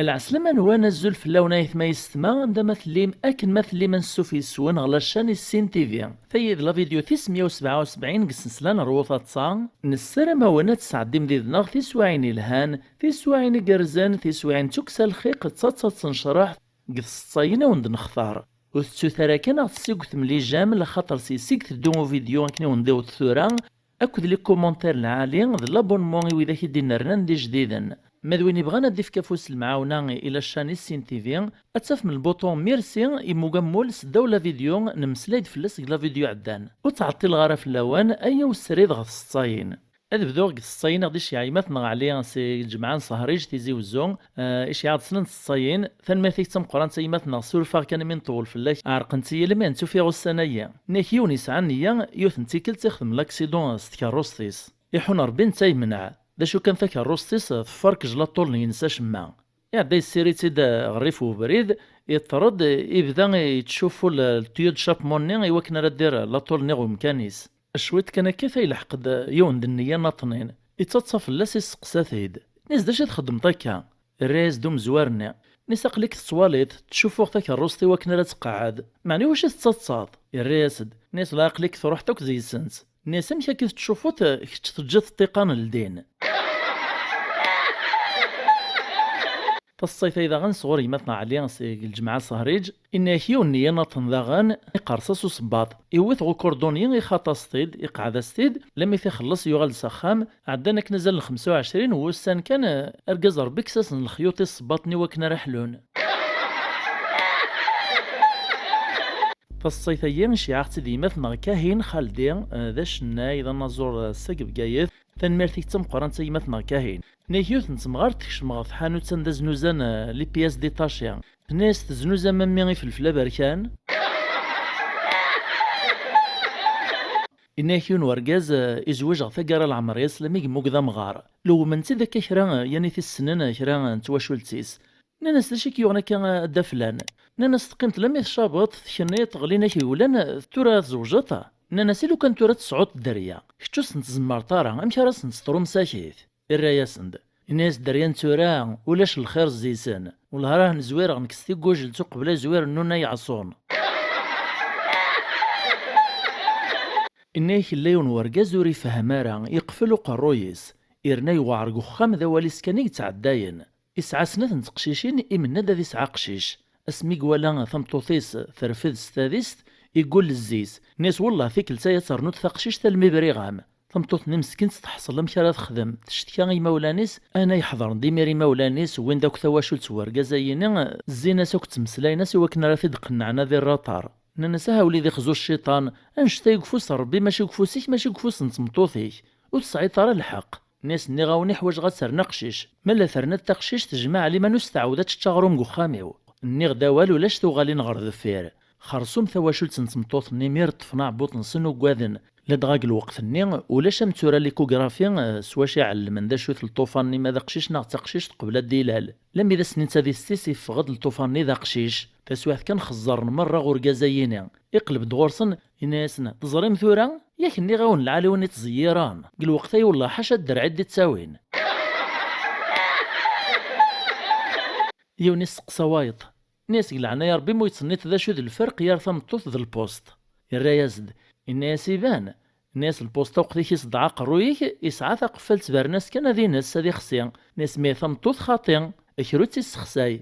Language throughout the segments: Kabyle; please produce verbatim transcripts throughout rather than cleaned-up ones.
Lɛeslama-nwen, azul fell-awen ayetma yessetma, anda ma tellim, akken ma tellim, ansuf yes-wen ɣer la chaîne Issin T V. Tayi d la vidéo tis meyya u sebɛa u sebɛin deg ssensla n Rwu Taḍsa. Nessaram-awen ad tesɛeddim did-neɣ tiswiɛin ilhan, tiswiɛin igerrzen, tiswiɛin d tukksa lxiq d taḍsa n ccreḥ deg tseḍsayin i wen-d-nextar. Ur tettut ara kan ad ɣ-tessigtem lijam, laxaṭer s yes-i i iteddu uvidyu akken i wen-d-iwweḍ tura, akked les commentaires lɛali d l'abonnement i widak i d-innernan d ijdiden. Ma d win ibɣan ad d-ifk afus lemɛawna i la chaîne Issin T V, ad tafem lbuṭun merci, immug ammul seddaw la vidéo, nemmeslay-d fell-as deg la vidéo iɛeddan. Ur ttɛeṭṭileɣ ara fell-awen, ayaw srid ɣer tseḍsayin. Ad bduɣ deg tseḍsayin i ɣ-d-iceyyeɛ gma-tneɣ Ɛli si lǧemɛa n Sehrij Tizi Wezzu. Eh, iceyyeɛ-d snat n tseḍsayin. Tanemmirt-ik d tameqqrant a gma-tneɣ, surfeɣ kan imi nṭewwel fell-ak, ɛerqent-iyi lmin, tt-ufiɣ ussan-agi. Nniɣ-ak yiwen yesɛan nniya, yiwet n tikkelt ixdem laksiḍun s tkeṛṛust-is. Iḥun Ṛebbi netta yemneɛ. D acu kan, takeṛṛust-is teffer deg jlaṭul-nni-ines acemma. Iɛedda yessirid-tt-id ɣer rrif n ubrid, iṭṭer-d, ibda yettcuffu l-, le tuyau de chapement-nni i wakken ara d-irr laṭul-nni ɣer umkan-is. Cwiṭ kan akka, ta yelḥeq-d yiwen d nniya naṭnin. Ittaḍsa fell-as, isteqsa-t-id. Nni-as: "D acu i txeddmeḍ akka?" Irra-yas-d umezwar-nni. Nni-as: "Aql-ik tettwaliḍ, ttcuffuɣ takeṛṛust i wakken ara tqeɛɛed. Meɛna iwacu i tettaḍsaḍ?" Irra-yas-d. Nni-as: "La, aql-ik truḥeḍ akk deg-sent." Nni-as: "Amek akka i tettcuffuḍ, kečč teǧǧiḍ ṭṭiqan ldin?" Taseḍsayt-ayi daɣen sɣur gma-tneɣ Ɛli seg lǧemɛa Sehrij, inna-ak yiwen n yinaṭen daɣen, iqerṣ-as usebbaḍ, iwwi-t ɣer ukurduni, ixaṭ-as-t-id, iqɛed-as-t-id, lammi t-ixelleṣ yuɣal-d s axxam, ɛeddan akken azal n xemsa u ɛecrin n wussan kan, eh, argaz Ṛebbi kkes-asen lexyuṭ i ṣṣebbaṭ-nni wakken ara ḥlun. Taseḍsayt-ayi iceyyeɛ-aɣ-tt-id yemma-tneɣ Kahin Xaldi, eh, d acennay, d anaẓur, eh, seg Bgayet. Tanemmirt-ik d tameqqrant a gma-tneɣ Kahin. Nniɣ-ak yiwet n temɣart tekcem ɣer tḥanut anda znuzan, eh, les pièces détachées. Tenna-yas: "Teznuzam a mmi ifelfel aberkan?" Yenna-ak yiwen wergaz, eh, izweǧ ɣer taggara n leɛmer-is, lammi yemmug d amɣar. Lewmen-tt-id akka kra, eh, yan i t-issnen, eh, kra, eh, n twacult-is. Nnan-as: "D acu i k-yuɣen akka a dda flan?" Nnan-as: "Teqqimeḍ lammi tcabeḍ, tkenniḍ, ɣlin-ak iwlan, tura tzewǧeḍ?" Nnan-as: "I lukan tura tesɛuḍ dderya, kečč ur sen-tzemmreḍ ara, amek ara sen-teḍrum sakit?" Irra-yasen-d. Yenna-yas: "Dderya n tura ulac lxir zzi-sen. Wellah rah nezwireɣ nekk s tigujelt uqbel azwir n nuna yeɛṣun." Inna-yak yella yiwen wergaz ur ifehhem ara, yeqfel uqerruy-is, yerna yewɛer deg uxxam, d awal-is kan i yettɛeddayen. Isɛa snat n teqcicin, imenna-d ad isɛu aqcic. Asmi iwala tameṭṭut-is terfed s tadist, iggull zzi-s. Nni-as: "Wellah tikkelt-a ad ternuḍ taqcict almi briɣ-am." Tameṭṭut-nni meskint teḥṣel amek ara texdem, tectka i yimawlan-is, ana yeḥḍren-d imir imawlan-is, wwin-d akk tawacult n wergaz-ayini, zzin-as akk ttmeslayen-as i wakken ara t-id-qennɛen ad irr aṭar. Nnan-as: "Aha wlidi, xzu cciṭan, annect-a deg ufus n Ṛebbi, mačči deg ufus-ik, mačči deg ufus n tmeṭṭut-ik. Ur tesɛiḍ ara lḥeqq." Nni-as: "Nniɣ-awen iḥwaǧeɣ ad terr aqcic. Ma la terna-d taqcict, jmaɛ liman ur s-tɛawed ad tečč aɣrum deg uxxam-iw." Nniɣ-d awal, ulac tuɣalin ɣer deffir. Xersum tawacult n tmeṭṭut-nni mi ṭṭfen aɛebbuḍ-nsen uggaden. Ladɣa deg lweqt-nni, ulac am tura likugrafi, eh, s wacu i ɛellmen d acu-t lṭufan-nni, ma d aqcic neɣ d taqcict qbel ad d-ilal. Lammi d ass-nni n tadist-is, iffeɣ-d lṭufan-nni d aqcic. Taswiɛt kan xeẓẓren merra urgaz-ayini. Iqleb-d ɣur-sen, yenna-yasen: "Teẓrim tura? Yak nniɣ-awen lɛali win ittẓeyyiren. Deg lweqt-ayi wellah ḥaca dderɛ i d-ittawin." Yiwen isteqsa wayeḍ. Nni-as: "Deg leɛnaya Ṛebbi, ma ur yettṣenniṭ d acu d lferq gar tameṭṭut d lpust?" Irra-yas-d, inna-yas: "Iban." Nni-as: "Lpust, lweqt i k-iṣeddeɛ aqerruy-ik, isɛa taqeffalt bernas kan ad ines, ad ixsi." Nni-as: "Mi tameṭṭut xaṭi, kra ur tt-issexsay."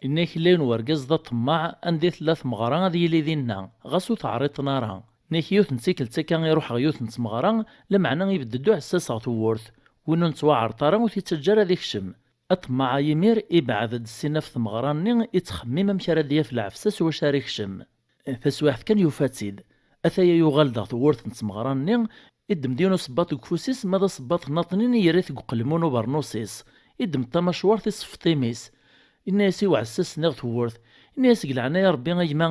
Inna-k yella yiwen wergaz d aṭemmaɛ, anda i tella tmeɣra ad yili dinna, ɣas ur t-ɛriḍen ara. Nni-ak yiwet n tikkelt akka i ruḥeɣ yiwet n tmeɣra, lameɛna ibedd-d uɛessas ɣer tewwurt. Win ur nettwaɛreḍ ara ur t-ittaǧǧa ara ad ikcem. Aṭemmaɛ-a yimir ibɛed-d ssin ɣef tmeɣra-nni, ittxemmim amek ara d-yaf lɛefsa s wacu ara ikcem. Taswiɛt kan yufa-tt-id. Ataya yuɣal-d ɣer tewwurt n tmeɣra-nni, iddem-d yiwen usebbaḍ deg ufus-is, ma d asebbaḍ naṭnin, yerra-t deg uqelmun ubernus-is. Iddem-d tamacwart, iseffeḍ imi-s. Inna-yas i uɛessas-nni ɣer tewwurt. Inna-yas: "Deg leɛnaya Ṛebbi, a gma,"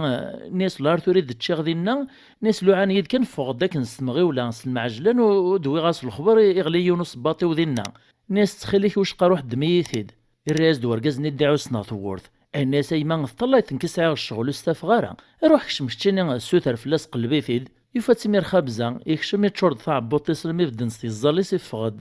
inna-yas, "wellah ar tura i d-ččiɣ dinna." Inna-yas: "Luɛan yid-kan, ffɣeɣ-d akken s tmeɣiwla, s lmeɛjlan, u, u d-wwiɣ ɣer-s lexber, i, iɣli yiwen usebbaḍ-iw dinna." Inna-yas: "Ttxil-k, wicqa ruḥ ddem-iyi-t-id." Irra-yas-d wergaz-nni ddiɛusen ɣer tewwurt. Yenna-yas: "A yemma, teṭṭalay-t, nekk i sɛiɣ ccɣel, ur stufaɣ ara. Ruḥ kcem keččini, ssuter fell-as, qelleb-it-id." Yufa-tt imir xabza, yekcem, yeččur-d taɛebbuḍt-is almi bedden s tẓallit, iffeɣ-d.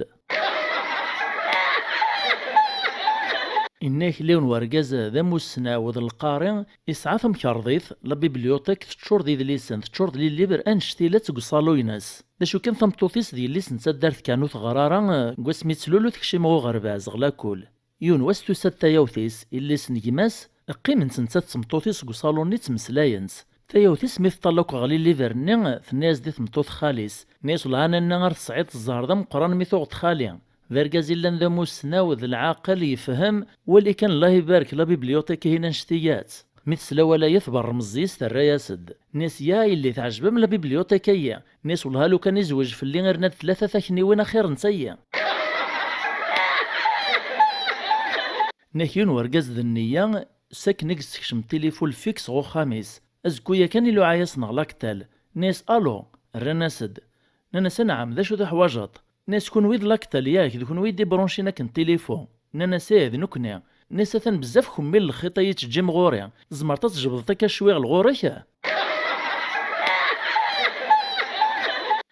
Yenna-yak yiwen wergaz d amussnaw d lqari, yesɛa tamkerḍit, la bibliothèque teččur d idlisen, teččur d les livres, annect-ila deg uṣalu-ines. D acu kan, tameṭṭut-is d yelli-s n taddart kan ur teɣri ara, deg wasmi ttlul ur tekcim ɣer uɣerbaz, ɣer lakul. Yiwen wass tusa-d tayawt-is, yelli-s n gma-s, qqiment netta d tmeṭṭut-is deg uṣalu-nni ttmeslayent. Tayawt-is mi teṭṭal akk ɣer les livres-nni, tenna-yas-d i tmeṭṭut xali-s, tenna-yas: "Wellah a nanna ar tesɛiḍ zzher d ameqqran mi tuɣeḍ xali. D argaz i llan d amussnaw, d lɛaqel, yefhem, wali kan, Allah ibarek, la bibliothèque-ihin annect-ilat." Mi tesla awal-aya tberrem zzi-s, terra-yas-d. Tenna-yas: "Ya yelli, teɛjeb-am la bibliothèque-ayi?" Tenna-yas: "Wellah a lukan izweǧ fell-i, rna-d tlata takniwin axir n tayi." Tenna-yak yiwen wergaz d nniya, s akken i yessekcem tilifun fixe ɣer uxxam-is. Azekka-ya kan iluɛa-yas neɣ laktal. Tenna-yas: "Alo." Rran-as-d. Nnan-as: "Anɛam, d acu teḥwajeḍ?" Nnan-as: "Kunwi d laktal, yak, d kunwi i d-ibruncin akken tilifun?" Nnan-as: "Ih, d nekkni." Nnan-as: "Atan bezzaf kemmil lxiṭ ay yettǧim ɣur-i. Tzemreḍ ad tjebdeḍ akka cwiɣ lɣur-k?"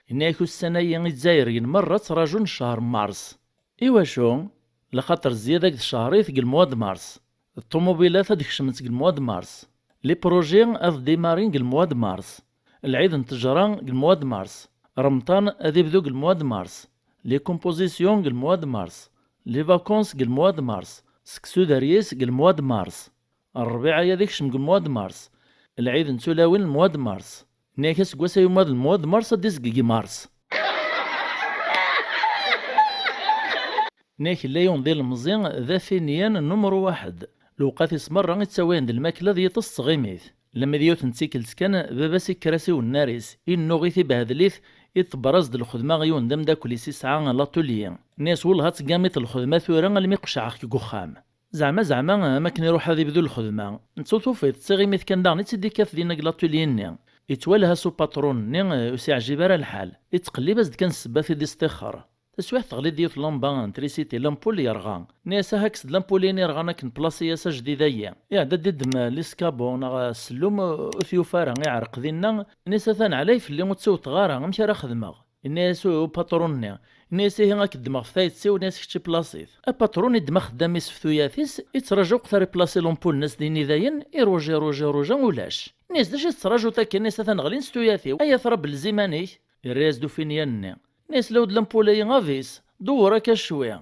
Yenna-yak ussan-ayi Izzayriyen merra ttrajun ccher n mars. Iwacu? Laxaṭer zzyada deg tcehrit deg lmwa d mars. D ṭumubilat ad kecment deg lmwa d mars. Les projets ad dimarin deg lmwa d mars. Lɛid n ttejra deg lmwa d mars. Remṭan ad ibdu deg lmwa d mars. Les compositions deg lmwa d mars. Les vacances deg lmwa d mars. Seksu d aryis deg lmwa d mars. Rrbiɛ-aya ad ikcem deg lmwa d mars. Lɛid n tulawin lmwa d mars. Nniɣ-ak aseggas-a yuma d lmwa d mars ad d-izgeg mars. Nniɣ-ak yella yiwen d ilemẓi d afinyan numru waḥed. Lewqat-is merra ittawi-d lmakla d yiṭes d tɣimit. Lemmer d yiwet n tikkelt kan, baba-s ikker-as i wennar-is, innuɣ-it, ibehden-it, iḍebber-as-d lxedma i yiwen d ameddakel-is isɛa latulyi. Nniɣ-as: "Wellah ad teggamiḍ lxedma tura almi qecɛeɣ-k deg uxxam." Zeɛma, zeɛma, am akken iruḥ ad ibdu lxedma. Netta ur tufiḍ, d tiɣimit kan daɣen i tt-id-ikkat dinna deg latulyi-nni. Yettwalha s upatrun-nni, ur s-iɛjib ara lḥal. Yettqellib-as-d kan ssebba i d-isṭixxer. Taswiɛt teɣli-d yiwet lamba n trisiti, lampul yerɣa. Nniɣ-as: "Aha, kkes-d lampul-in yerɣan akken, plasi-as ajdid-ayi." Iɛedda-d iddem liskabu neɣ ssellum, ur t-yufi ara, iɛreq dinna. Nniɣ-as: "Atan ɛlay fell-i, ur tt-wteɣ ara, amek ara xedmeɣ?" Yenna-yas u-, upatṛun-nni, yenna-yas: "Ihi, ad k-ddmeɣ ɣef tayet-iw." Yenna-yas: "Kečč iplaṣi-t." Apatṛun iddem axeddam-is ɣef tuyat-is, ittṛaǧu akk tari plaṣi lumpul-nnes din i dayen, iṛuja, iṛuja, iṛuja, ulac. Yenna-yas: "D acu i tettṛaǧuḍ akka?" Yenna-yas: "Atan ɣlin s tuyat-iw. Ay at Ṛebbi, lez iman-ik!" Yerra-yas-d ufinyan-nni. Yenna-yas: "Lawd lampul-ayi avis, dewwer akka cwi."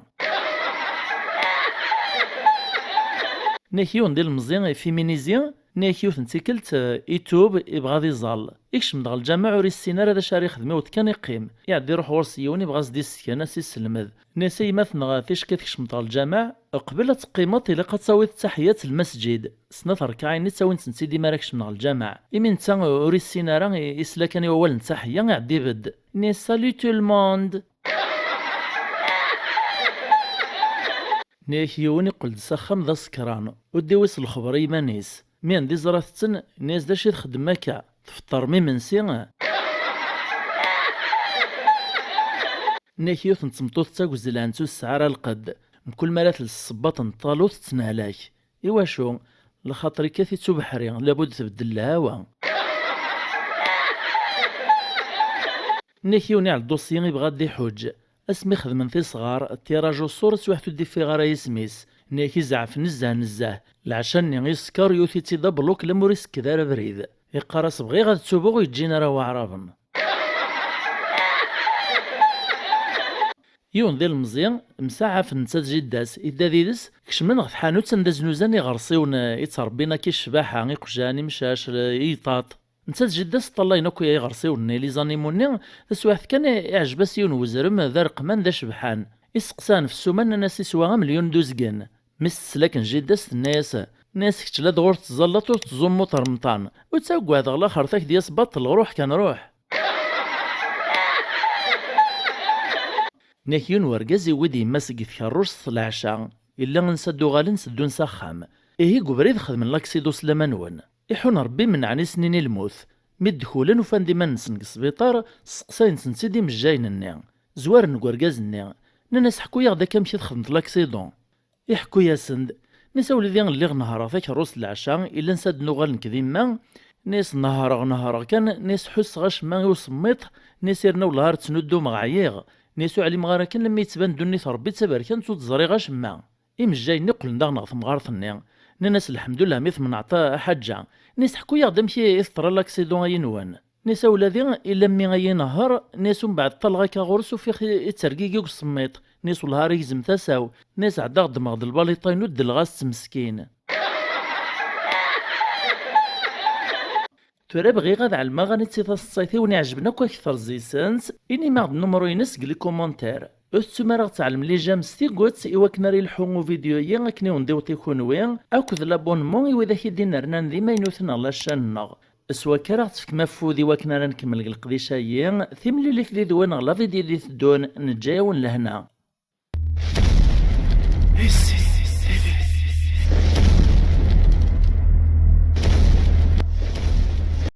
Nniɣ-ak yiwen d ilemẓi, ifiminizi, nniɣ-ak yiwet n tikkelt, eh, itub, ibɣa ad iẓall. Ikcem-d ɣer lǧameɛ, ur issin ara d acu ara ixdem, iwweḍ kan iqqim. Iɛedda iruḥ ɣur-s yiwen, ibɣa ad s-d-issken, ad s-isselmed. Nniɣ-as: "A yemma-tneɣ, ticki tkecmeḍ ɣer lǧameɛ, qbel ad teqqimeḍ, ilaq ad tawiḍ ttaḥiyat n lmasǧid. Snat rrkaɛin-nni ttawin-tent-id imi ara kecmen ɣer lǧameɛ." Imi netta ur issin ara, i-, isla kan i wawal n ttaḥiya, iɛedda ibedd. Nniɣ-as: "Salut tout le monde!" Nniɣ-ak yiwen iqqel-d s axxam d asekran, ur d-iwis lexber i yiman-is. Mi anda iẓra-ten, nniɣ-as: "D acu i txeddmem akka? Tfeṭṭrem imensi?" Nniɣ-ak yiwet n tmeṭṭut d tagezlant, ur tesɛi ara lqedd. Mkul mi ara tels ssebbaṭ n ṭṭalu, tettnehlak. Iwacu? Lxaṭer ikkat-itt ubeḥri, labud tbeddel lhawa. Nniɣ-ak yiwen iɛelḍuṣi ibɣa ad d-iḥuǧ. Asmi xedmen tisɣar, tiraj uṣur, taswiɛt ur d-iffiɣ ara yisem-is. Nniɣ-ak izeɛf nezzeh nezzeh. Lɛecca-nni yeskeṛ, yewwet-itt-id abluk, lemmer ur isekked ara abrid. Iqqar-as: "Bɣiɣ ad tubuɣ ur yi-ǧǧin ara waɛraben." Yiwen d ilemẓi, msaɛafen netta d jidda-s, idda d yid-s, kecmen ɣer tḥanut anda znuzan iɣersiwen, eh, i ttṛebbin akka i ccbaḥa, iqjan, imcac, eh, igṭaṭ. Netta d jidda-s ṭṭalayen akk iɣersiwen-nni, les animaux-nni, taswiɛt kan i-, iɛjeb-as yiwen wezrem d areqman d acebḥan. Isteqsa ɣef ssuma, nnan-as iswa amelyun d uzgen. Mi s-tesla akken jidda-s tenna-yas, tenna-yas: "Kečč la d ɣur tettẓallaḍ ur tettẓummuḍ remṭan. Ur ttagad, laxert ad k-d-yas baṭel, ruḥ kan ruḥ." Nniɣ-ak yiwen wergaz iwwi-d yemma-s deg tkerrust s leɛca, yella ansa d-uɣalen tteddun s axxam. Ihi deg ubrid xedmen laksidu s laman-nwen. Iḥun Rebbi, menɛen i snin i lmut. Mi d-dkulen ufan-d iman-nsen deg sbiṭar, sseqsayen-tent-id imejjayen-nni. Zwaren deg urgaz-nni. Nnan-as: "Ḥku-yaɣ-d akka amek i txedmeḍ laksidu." Iḥekku-yasen-d. Nni-as a wlidi, lliɣ nehhreɣ takerrust leɛca, illan s ad nuɣal nekk d imma. Nni-as nehhreɣ, nehhreɣ kan, nni-as ḥusseɣ acemma i usemmiṭ. Nni-as irna wellah ar ttnuddumeɣ, ɛyiɣ. Nni-as ur ɛlimeɣ ara kan lemmi yettban ddunit Rebbi d taberkant ur d-ẓriɣ acemma. Imejjayen-nni qqlen daɣen ɣer temɣart-nni. Nnan-as lḥemdullah mi temneɛt a Ḥaǧǧa. Nni-as ḥku-yaɣ-d amek i teḍra laksiḍun-ayi-nwen. Nni-as a wladi, ila mmi ay inehher. Nni-as umbeɛd ṭṭaleɣ akka ɣur-s ufiɣ i-, ittergigi deg usemmiṭ. Nni-as wellah ar igzem tasa-w. Nni-as ɛeddaɣ ddmeɣ-d lbaliṭa-inu ddleɣ-as-tt meskin. Tura bɣiɣ ad ɛelmeɣ aniti taseḍsayt i wen-iɛejben akk akter zzi-sent, inim-aɣ-d nnumru-ines deg les commentaires. Ur tettum ara ad ɣ-tɛellem les j'aime s tigut i wakken ara yelḥu uvidyu-yi akken i wen-d-iwweḍ i kunwi, akked l'abonnement i widak i d-inernan d imaynuten ɣer la chaîne-nneɣ. S wakka ara ɣ-tefkem afud i wakken ara nkemmel deg leqdic-ayi. Timlilit did-wen ɣer la vidéo d-iteddun, neǧǧa-yawen lehna.